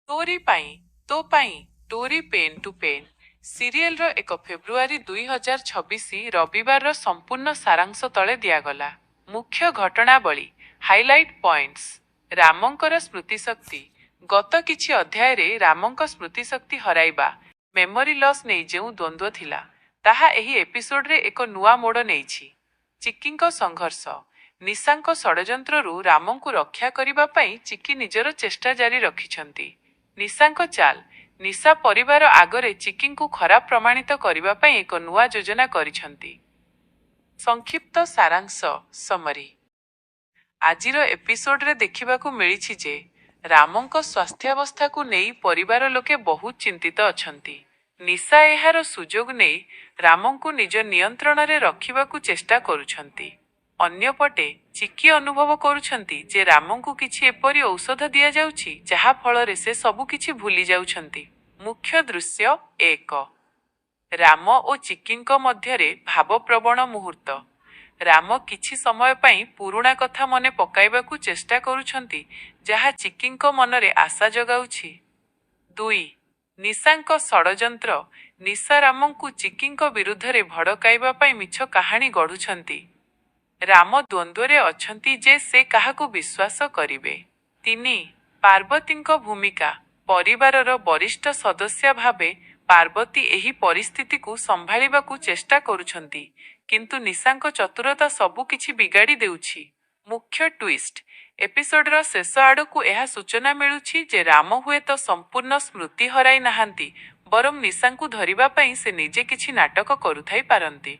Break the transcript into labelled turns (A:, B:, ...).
A: ତୋରି ପାଇଁ ତୋ ପାଇଁ ଟୋରି ପେନ୍ ଟୁ ପେନ୍ ସିରିଏଲର 1 ଫେବୃଆରୀ 2026 ରବିବାରର ସମ୍ପୂର୍ଣ୍ଣ ସାରାଂଶ ତଳେ ଦିଆଗଲା। ମୁଖ୍ୟ ଘଟଣାବଳୀ, ହାଇଲାଇଟ୍ ପଏଣ୍ଟସ୍। ରାମଙ୍କର ସ୍ମୃତିଶକ୍ତି: ଗତ କିଛି ଅଧ୍ୟାୟରେ ରାମଙ୍କ ସ୍ମୃତିଶକ୍ତି ହରାଇବା, ମେମୋରି ଲସ୍ ନେଇ ଯେଉଁ ଦ୍ୱନ୍ଦ୍ୱ ଥିଲା, ତାହା ଏହି ଏପିସୋଡରେ ଏକ ନୂଆ ମୋଡ଼ ନେଇଛି। ଚିକିଙ୍କ ସଂଘର୍ଷ: ନିଶାଙ୍କ ଷଡ଼ଯନ୍ତ୍ରରୁ ରାମଙ୍କୁ ରକ୍ଷା କରିବା ପାଇଁ ଚିକି ନିଜର ଚେଷ୍ଟା ଜାରି ରଖିଛନ୍ତି। ନିଶାଙ୍କ ଚାଲ୍: ନିଶା ପରିବାର ଆଗରେ ଚିକିଙ୍କୁ ଖରାପ ପ୍ରମାଣିତ କରିବା ପାଇଁ ଏକ ନୂଆ ଯୋଜନା କରିଛନ୍ତି। ସଂକ୍ଷିପ୍ତ ସାରାଂଶ, ସମରି। ଆଜିର ଏପିସୋଡରେ ଦେଖିବାକୁ ମିଳିଛି ଯେ ରାମଙ୍କ ସ୍ୱାସ୍ଥ୍ୟାବସ୍ଥାକୁ ନେଇ ପରିବାର ଲୋକେ ବହୁତ ଚିନ୍ତିତ ଅଛନ୍ତି। ନିଶା ଏହାର ସୁଯୋଗ ନେଇ ରାମଙ୍କୁ ନିଜ ନିୟନ୍ତ୍ରଣରେ ରଖିବାକୁ ଚେଷ୍ଟା କରୁଛନ୍ତି। ଅନ୍ୟପଟେ ଚିକି ଅନୁଭବ କରୁଛନ୍ତି ଯେ ରାମଙ୍କୁ କିଛି ଏପରି ଔଷଧ ଦିଆଯାଉଛି, ଯାହା ଫଳରେ ସେ ସବୁକିଛି ଭୁଲି ଯାଉଛନ୍ତି। ମୁଖ୍ୟ ଦୃଶ୍ୟ: 1. ରାମ ଓ ଚିକିଙ୍କ ମଧ୍ୟରେ ଭାବପ୍ରବଣ ମୁହୂର୍ତ୍ତ। ରାମ କିଛି ସମୟ ପାଇଁ ପୁରୁଣା କଥା ମନେ ପକାଇବାକୁ ଚେଷ୍ଟା କରୁଛନ୍ତି, ଯାହା ଚିକିଙ୍କ ମନରେ ଆଶା ଜଗାଉଛି। 2. ନିଶାଙ୍କ ଷଡ଼ଯନ୍ତ୍ର: ନିଶା ରାମଙ୍କୁ ଚିକିଙ୍କ ବିରୁଦ୍ଧରେ ଭଡ଼କାଇବା ପାଇଁ ମିଛ କାହାଣୀ ଗଢ଼ୁଛନ୍ତି। ରାମ ଦ୍ୱନ୍ଦ୍ୱରେ ଅଛନ୍ତି ଯେ ସେ କାହାକୁ ବିଶ୍ୱାସ କରିବେ। 3. ପାର୍ବତୀଙ୍କ ଭୂମିକା: ପରିବାରର ବରିଷ୍ଠ ସଦସ୍ୟା ଭାବେ ପାର୍ବତୀ ଏହି ପରିସ୍ଥିତିକୁ ସମ୍ଭାଳିବାକୁ ଚେଷ୍ଟା କରୁଛନ୍ତି, କିନ୍ତୁ ନିଶାଙ୍କ ଚତୁରତା ସବୁକିଛି ବିଗାଡ଼ି ଦେଉଛି। ମୁଖ୍ୟ ଟ୍ୱିଷ୍ଟ: ଏପିସୋଡର ଶେଷ ଆଡ଼କୁ ଏହା ସୂଚନା ମିଳୁଛି ଯେ ରାମ ହୁଏତ ସମ୍ପୂର୍ଣ୍ଣ ସ୍ମୃତି ହରାଇ ନାହାନ୍ତି, ବରଂ ନିଶାଙ୍କୁ ଧରିବା ପାଇଁ ସେ ନିଜେ କିଛି ନାଟକ କରୁଥାଇପାରନ୍ତି।